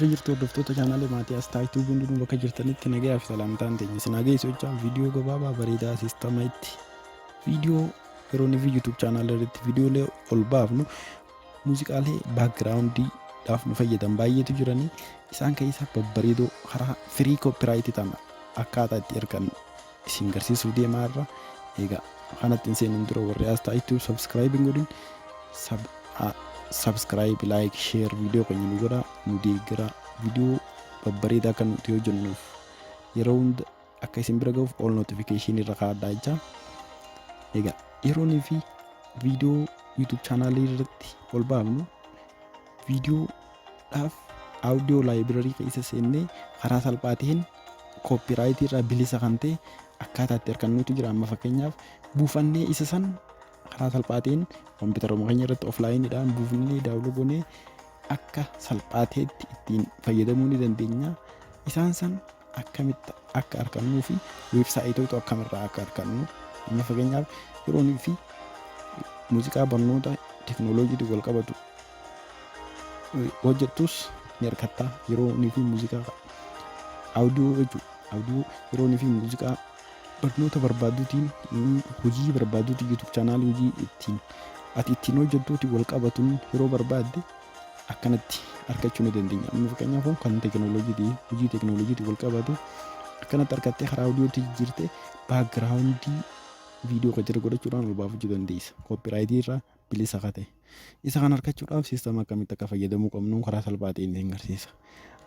Jirra jirtu, hordoftoota chaanaalee Maatiyaas Taayituu, hundinuu bakka jirtanitti nagayaa fi salaamtaan teenya isin haa geessu jechaa, viidiyoo gabaabaa bareedaa siistama itti viidiyoo yeroo inni fi YouTube chaanaala irratti viidiyoolee ol baafnu muuziqaalee backgroundiidhaaf nu fayyadan baay'eetu jiranii, isaan keessaa babbareedoo karaa free copyright ta'an akkaataa itti ergan isin garsiisuuf deemaa irra. Egaa kanatti hin seenin dura, warri as Taayituu subscribe hin godhin subscribe, like, share viidiyoo keenya nu godhaa, nu deeggaraa. Viidiyoo babbareedaa akka nuti hojjennuuf yeroo hunda akka isin bira gahuuf all notification irra kaa'adhaa jecha. Egaa yeroonii fi viidiyoo YouTube chaanaalii irratti ol baafnu viidiyoodhaaf audio library keessa seennee karaa salphaa ta'een copyright irraa bilisa kan ta'e akkaataa itti argannutu jira. Amma fakkeenyaaf buufannee isa san karaa salphaa ta'een kompiitaruma keenya irratti offlineiidhaan buufnee download goonee akka salphaa ta'etti ittiin fayyadamuu ni dandeenya. Isaan san akkamitti akka argannuu fi weebsaayitoota akkamirraa akka argannu, amma fakkeenyaaf yeroonii fi muuziqaa barnoota teknooloojiitiin wal qabatu hojjettus ni argatta. Yeroonii fi muuziqaa audio jechuudha. Audio yeroonii fi muuziqaa barnoota barbaaduutiin, hojii barbaaduutiin, YouTube chaanaalii hojii ittiin ati ittiin hojjettuutiin wal qabatuun yeroo barbaadde akkanatti argachuu ni dandeenya. Amma fakkeenyaaf kan teekinooloojiitii, hojii teekinooloojiitiin wal qabatu akkanatti argattee karaa audiootti jijjiirtee backgroundii viidiyoo kan jira godhachuudhaan ol baafachuu dandeessa. Copyrightii irraa bilisa akka ta'e. Isa kan argachuudhaaf siistama akkamitti akka fayyadamuu qabnu karaa salphaa ta'een isin agarsiisa.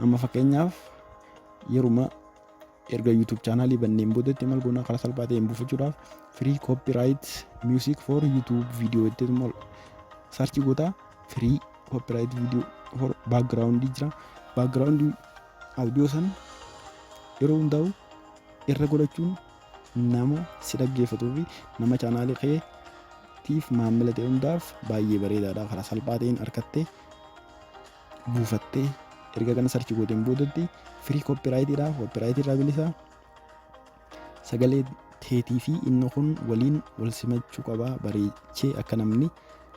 Amma fakkeenyaaf yeruma erga YouTube chaanaalii banneen boodatti maal goonaa? Karaa salphaa ta'een buufachuudhaaf "free copyright music for YouTube video" jettee immoo search gootaa. Free copyright video for background jira. Background audio san yeroo hundaa'u irra godhachuun nama si dhaggeeffatuu fi nama chaanaalii keetiif maamila ta'e hundaaf baay'ee bareedaadha. Karaa salphaa ta'een argattee buufattee, erga kana search gooteen boodatti free copyrightiidha. Copyrightii irraa bilisa, sagalee teetii fi inni kun waliin wal simachuu qaba. Bareechee akka namni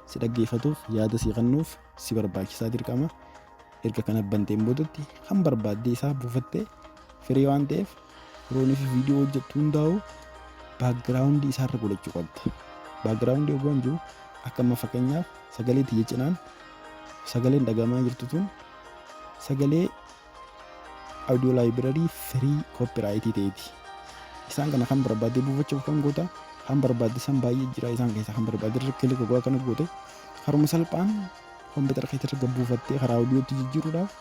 si dhaggeeffatuuf yaada si kennuuf si barbaachisaa dirqama. Erga kana banteen boodatti kan barbaaddee isaa buufattee, free waan ta'eef, yeroo fi viidiyoo hojjettu hundaa'u backgroundii isaarra godhachuu qabda. Backgroundii yogguu jiru, akka amma fakkeenyaaf sagalee tiyya cinaan sagaleen dhagamaa jirtu tun sagalee audio library free copyrightii ta'eeti. Isaan kana kan barbaaddee buufachuuf kan goota, kan barbaadde san baay'ee jira. Isaan keessaa kan barbaadde irra click godhaa kana goote, karuma salphaan kompiitara keessa irra buufattee karaa audiootti jijjiiruudhaaf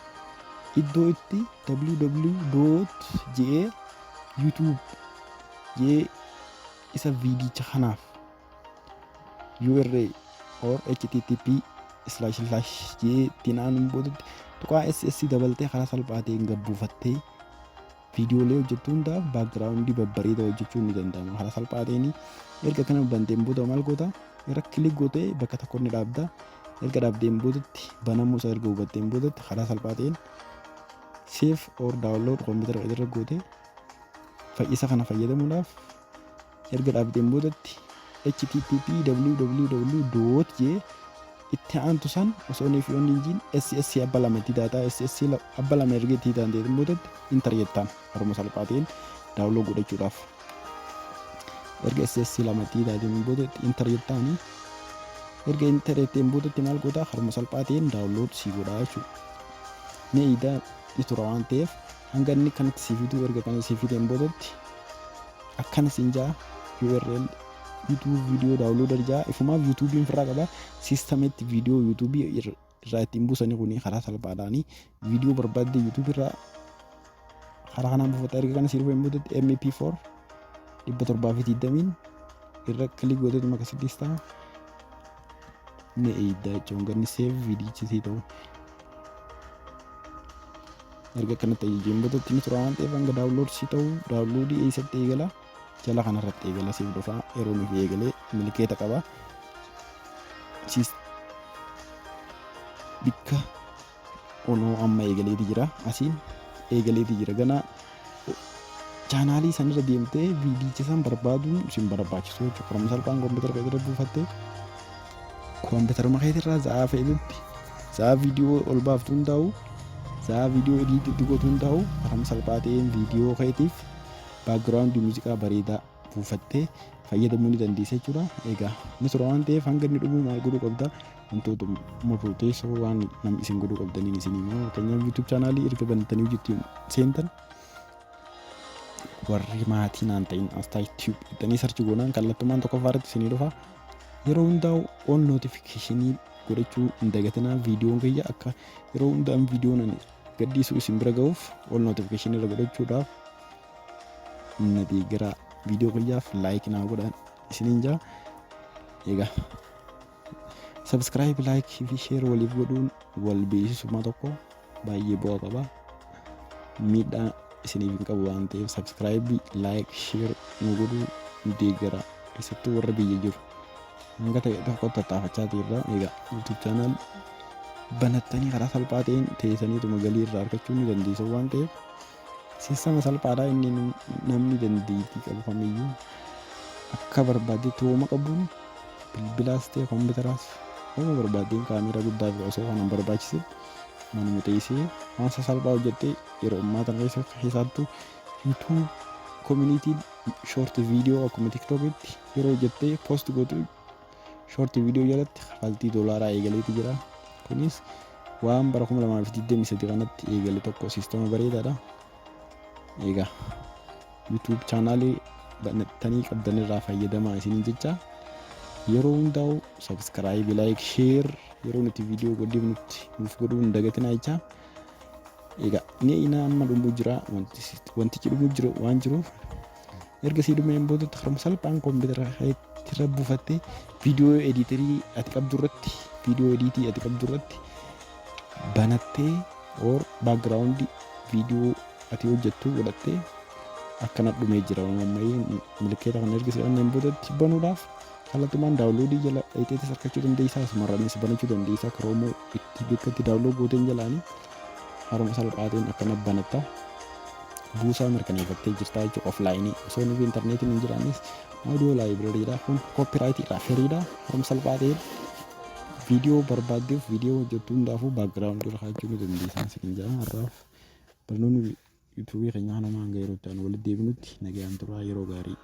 iddoo itti www.ja YouTube jee isa viidicha kanaaf URL or http// jee ittiin aanuun boodatti tuqaa ss dabaltee karaa salphaa ta'een gabbuufattee viidiyoolee hojjettu hundaaf backgroundii babbareedaa hojjechuun ni danda'ama. Karaa salphaa ta'een erga kana banteen booda maal goota? Irra click gootee bakka tokko ni dhaabda. Erga dhaabdeen boodatti, banamuu isaa erga hubatteen boodatti, karaa salphaa ta'een save or download kompiitara irra gootee isa kana fayyadamuudhaaf erga dhaabdeen boodatti http www jee itti aantu san osoo inni fi onni injiin ss abba lama itti taataa, ss abba lama erga itti taanteen boodatti enter jettaan. Haruma salphaa ta'een download godhachuudhaaf erga ss lama itti taateen boodatti enter jettaani. Erga enter jetteen boodatti maal gootaa? Haruma salphaa ta'een download sii godhaa jechuudha. Ni eeydaa, ni tura waan ta'eef hanga inni kanatti sii fiduu. Erga kana sii fideen boodatti akkana siin jaa, URL YouTube video downloader jaa. Ifumaaf YouTubein firraa qaba. Siistametti viidiyoo YouTube irraa ittiin buusanii kuni karaa salphaadhaani viidiyoo barbaadde YouTube irraa karaa kanaan buufata. Erga kana sii dhufeen boodatti MP4 720n irra click gooteetuma akkasittis ta'a, ni eeydaa jechuun ganni save viidiyichi sii ta'u. Erga akkanatti ajajeen boodatti ni tura waan ta'eef hanga download sii ta'u. Downloadii eessatti eegala? Jala kanarratti eegala siif dhufa. Yeroo nuuf eegalee milkeeta qaba. Siis bikka onoo amma eegaleeti jira, asiin eegaleeti jira. Gana chaanaalii sanirra deemtee viidiyicha san barbaaduun sin barbaachisu jechuudha. Karuma salphaan kompiitara keetirra buufattee kompiitaruma keetirraa za'aa feetutti, za'aa viidiyoo ol baaftu hundaa'u Saa viidiyoo edit itti gootu hin ta'u, karaa salphaa ta'een viidiyoo keetiif background muuziqaa bareedaa buufattee fayyadamuu ni dandeessa jechuudha. Egaa inni tura waan ta'eef, hanga inni dhumu maal godhuu qabda? Wantoota murteessoo waan namni isin godhuu qabdaniin isin himaa. Fakkeenyaaf, YouTube channelii erga bantanii hojiitti seentan, warri maatii naan ta'in Astaa Tube jettanii search goonaan kallattumaan tokkoffaa irratti isinii dhufa. Yeroo hundaa'u on notificationii godhachuu hin dagatinaa. Viidiyoon kiyya akka yeroo hundaan viidiyoon ani gadhiisu isin bira ga'uuf on notificationii irra godhachuudhaaf na deeggaraa, viidiyoo kiyyaaf like naa godhaan isiniin jaa. Egaa subscribe, like fi share waliif godhuun wal beeksisummaa tokko baay'ee bu'aa qaba. Miidhaa isiniif hin qabu waan ta'eef, subscribe, like, share nu godhuu nu deeggara. Keessattuu warra biyya jiru hanga ta'e tokko tattaafachaa jirra. Egaa YouTube channel banattanii karaa salphaa ta'een teessaniituma galii irraa argachuu ni dandeessu waan ta'eef, systema salphaadha inni. Namni dandeettii qabu kamiyyuu akka barbaadetti hooma qabuun bilbilaas ta'e koompitaraas hooma barbaadeen kaameeraa guddaa fi osoo kanan barbaachise manuma teessee waan sasalphaa hojjettee, yeroo ammaa kana keessa keessattuu YouTube communityn short video akkuma TikTokitti yeroo hojjettee post gootu short video jalatti kafaltii doolaaraa eegaleeti jira. Kunis waan bara 2023 kanatti eegale tokko systema bareedaadha. Egaa YouTube channelii banattanii qabdanirraa fayyadamaa isiniin jecha. Yeroo hundaa'u subscribe, like, share yeroo nuti viidiyoo gadhiifnutti nuuf godhuu hin dagatinaa jecha. Egaa ni ina amma dhumuu jira, wantichi dhumuu jiru waan jiruuf, erga sii dhumeen boodatti karuma salphaan koompitara irra buufattee viidiyoo editorii ati qabdu irratti, viidiyoo editii ati qabdu irratti banattee or background viidiyoo ati hojjettu godhattee akkana dhumee jira. Ammayyee milkeeta kana erga si'anneen boodatti banuudhaaf kallattumaan downloadii jala dheeteetis argachuu dandeessaa, asumarraanis banachuu dandeessaa. Chrome itti bakka itti download gooteen jalaanii haruma salphaatiin akkana banatta. Buusaa mirkaneeffattee jirtaa jechuudha. Offlineii osoo inni intarneetiin hin jiraannes audio librarydha kun, copyrightii irraa freedha. Haruma salphaa ta'een viidiyoo barbaaddeef, viidiyoo hojjettu hundaafuu backgroundii irra kaa'achuu ni dandeessaa isiniin jedha. Har'aaf barnoonni YouTubeii keenya kanuma. Hanga yeroo itti aanu walitti deebinutti nagayaan turaa, yeroo gaarii.